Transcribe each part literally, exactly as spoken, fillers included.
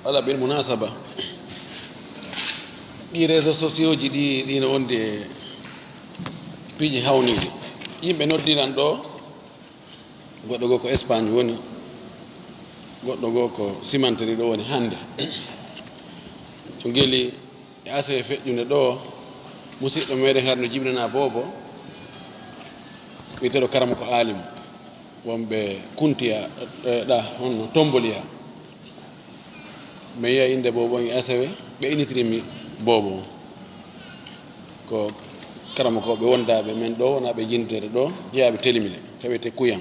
Ala bil munasaba, ɗi réseaux sociaux ji ɗi, ɗino wondi e piiji hawniiɗi. Yimɓe noddiran ɗo, goɗɗo goo ko Espagne woni, goɗɗo goo ko Cimenterie ɗo woni hannde. To ngeli e asewe feƴƴunde ɗo, musidɗo meɗen harno jibinana boobo, wiyeteeɗo Karama ko alim, wonɓe Kuntiya, e, ɗa, honno, Tomboliya. Mi yiya innde boobo on e asewe, ɓe initirini boobo on. Ko karamokooɓe wondaaɓe men ɗo, wonaa ɓe jinndere ɗo, jeyaaɓe Telimile, ka wiyetee Kuyan.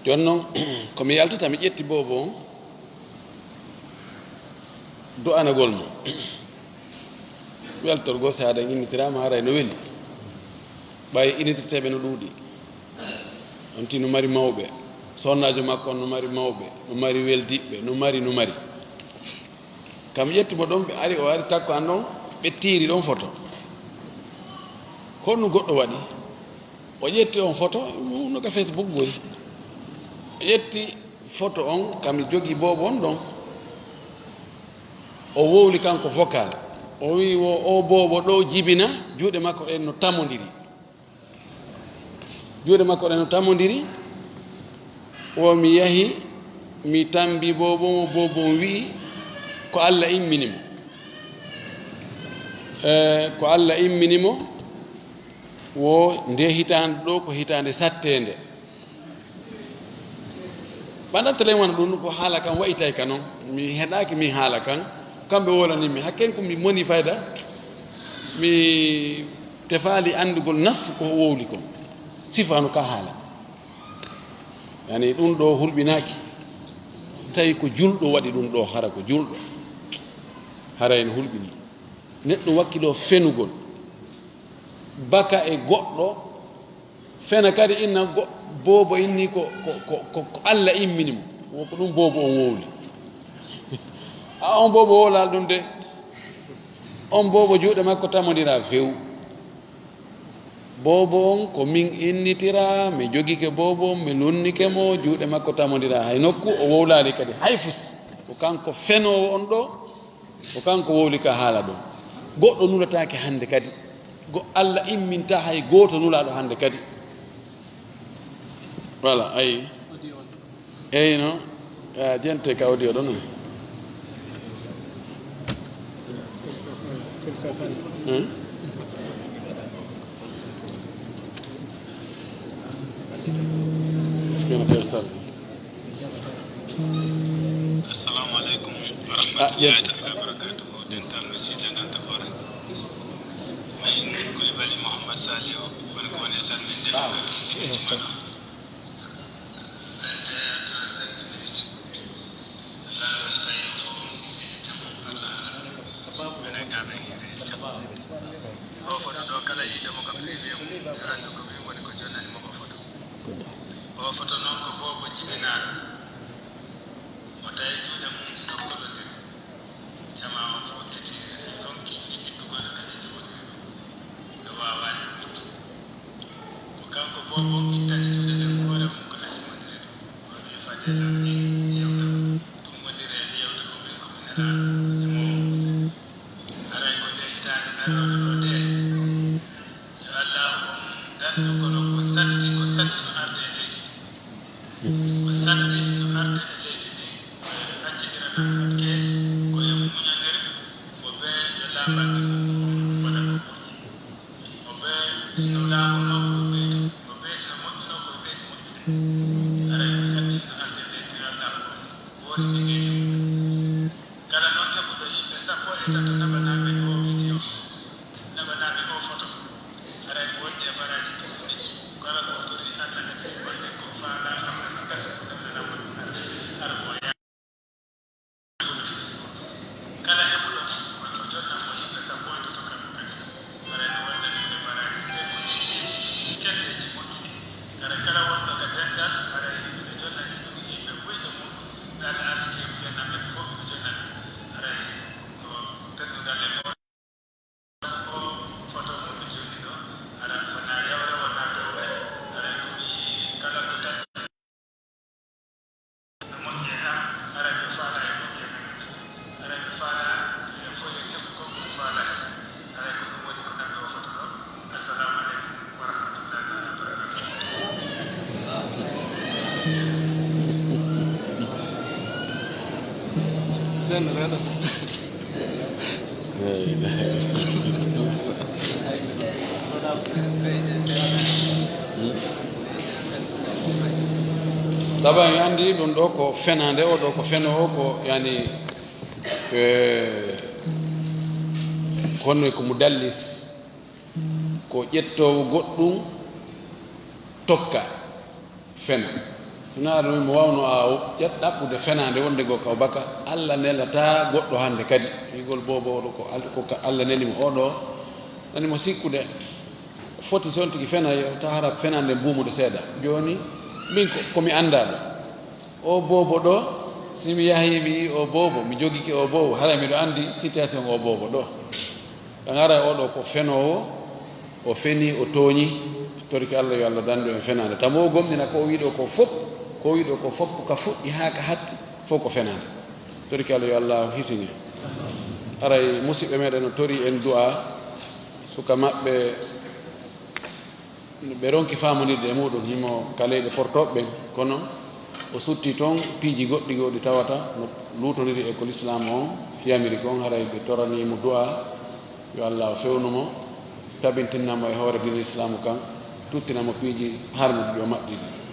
Jooni noon, ko mi yaltata, mi ƴetti boobo on, du'anagol mo. Weltorgol, so aɗa innitiraama, haray no weli. Ɓay innitirteeɓe no ɗuuɗi. On tigi no mari mawɓe. Sonnaajo makko on no mari mawɓe, no mari weldiɓɓe, no mari, no mari. Kam ƴetti mo ɗon, ɓe ari, o ari takko an ɗon, ɓe tiiri ɗon foto. Ko honno goɗɗo waɗi? O ƴetti on foto, no ka Facebook boy. O ƴetti foto on, kam jogii boobo on ɗon. O wowli kanko vocal. O wi'i wo o boobo ɗo jibina, juuɗe makko ɗen no tamondiri. Juuɗe makko ɗen no tamondiri. Wo mi yahi, mi tambi boobo mo, boobo on wi'i ko Alla immini mo. E, ko Alla immini mo, wo nde hitaande ɗo ko hitaande satteende. Ɓandatta ley wona ɗum ko haala kan wa'itay ka noon. Mi heɗaaki min haala kan. Kamɓe wowlani mi. Hakken ko mi moni fayda. Mi tefaali anndugol nas ko wowli kon. Sifaano ka haala. Yani ɗum ɗo hulɓinaaki. Tawi ko julɗo waɗi ɗum ɗo, hara ko julɗo. Hara en hulɓini. Neɗɗo wakkiloo fenugol. Baka e goɗɗo, fena kadi inna go-, boobo inni ko, ko, ko, ko, ko Alla immini mo. Wo ko ɗum boobo on wowli. A on boobo wowlaali ɗum de. On boobo juuɗe makko tamondira few. Boobo on ko min innitira, mi jogike boobo on, mi lunnike mo, juuɗe makko tamondira hay nokku, o wowlaali kadi hay fus. Ko kanko fenoowo on ɗo, ko kanko wowli ka haala ɗo. Goɗɗo nulataake hannde kadi. Go-, Alla imminta hay gooto nulaaɗo hannde kadi. Voilà, ayi. Eyyi, no? A, jente ka audio ɗon. Hmm? Est-ce que no télécharge? Assalamu aleykum wa rahmatullahi taala wa barakatuh. Dental no sidda ngal to Hoore. Min Koulibaly Mouhammad Saliou, woni ko woni e salminde. O foto ɗo, kala yiiɗo mo ka privé mum, yo anndu ko min woni ko jonnani mo o foto. O foto noon ko boobo jibinaaɗo. O tawi juuɗe mum ɗiɗo kollondiri. Jamaa on fof eti ronki ittugol e kadi jogondiri ɗum. Ɓe waawaani ɗum ittude. Ko kanko boobo ittani juuɗe ɗen hoore mum ko asmondiri ɗum. O wi'i fadde tan e yewta ɗum wondiri e yewta ko min ko min nelaaɗo e moo. Haray ko nde hitaande arooɗo ɗo nde. Yo Allaahu on dandu kono ko satti, ko satti no arde e leydi ndi. Ko satti no arde e leydi ndi. Accidira nan hakke ko e muñanere, ko bee yo laaɓande mum fota ko moƴƴi. Ko bee no laaɓunoo ko ɓeyti, ko bee sino moƴƴunoo ko ɓeyti moƴƴude. Haray ko satti no arde e leydi ndi yo Allaahu on woori nde ngeeji mum. Kala noon heɓuɗo yimɓe sappo e tato naɓanaaɓe oo video, naɓanaaɓe oo foto, haray ko wondi e baraaji ɗiɗi. Kala ko torii Alla kadi wonde ko faalaa Alla no gasa ko ɗemɗanaa mo ɗum ara, ara ko o yaa. Kala heɓuɗo woni ko jonnan mo yimɓe sappo e tato kamɓe kadi. Haray no wonde ɗum e baraaji ɗiɗi ko kelleeji moƴƴi. Haray kala wonɗo ka dental, haray yimɓe ɓe jonnani ɗum yimɓe buyɓe mum, ɓe Alla arsiki e mo jonnanɓe ɓe fof ɓe jonnani. Haray ko ɓernde Taba en anndi ɗum ɗo ko fenaande, o ɗo ko fenoowo, ko yani, eh, honno ko mudallis, ko ƴettoowo goɗɗum tokka fena. Sinaa ɗum mo waawno a ƴet-, ɗaɓɓude fenaande wonde goo ka o baka, Alla nelataa goɗɗo hannde kadi. Wi'ugol boobo oɗo ko Al-, ko ka Alla neli mo oɗo, nani mo sikkude. Foti si on tigi fena, yo ta hara fenaande mbuumude seeɗa. Jooni, min ko, ko mi anndaa ɗo. O boobo ɗo, si mi yahii mi yi'ii o boobo, mi jogike o boobo, haray miɗo anndi situation o boobo ɗo. Tan haray oɗo ko fenoowo, o fenii, o tooñii, torike Alla yo Alla danndu en fenaande. Tan mo o gomɗina ko o wi'i ɗo ko fop, ko o wi'i ɗo ko fop, ka fuɗɗi haa ka hatti, fof ko fenaande. Torike Alla yo Alla hisine. Haray musiɓɓe meɗen no torii en du'a, suka maɓɓe, ɓe ronki faamondirde e muɗum, himo ka leyɗe portooɓe ɓen, kono o sutti toon piiji goɗɗi goo ɗi tawata no luutoniri e ko lislaam on yamiri kon, haray ɓe toranii mo du'a, yo Alla o fewnu mo, tabintinna mo e hoore diina lislaamu kan, tuttina mo piiji harmuɗi ɗi o maɓɓi ɗi.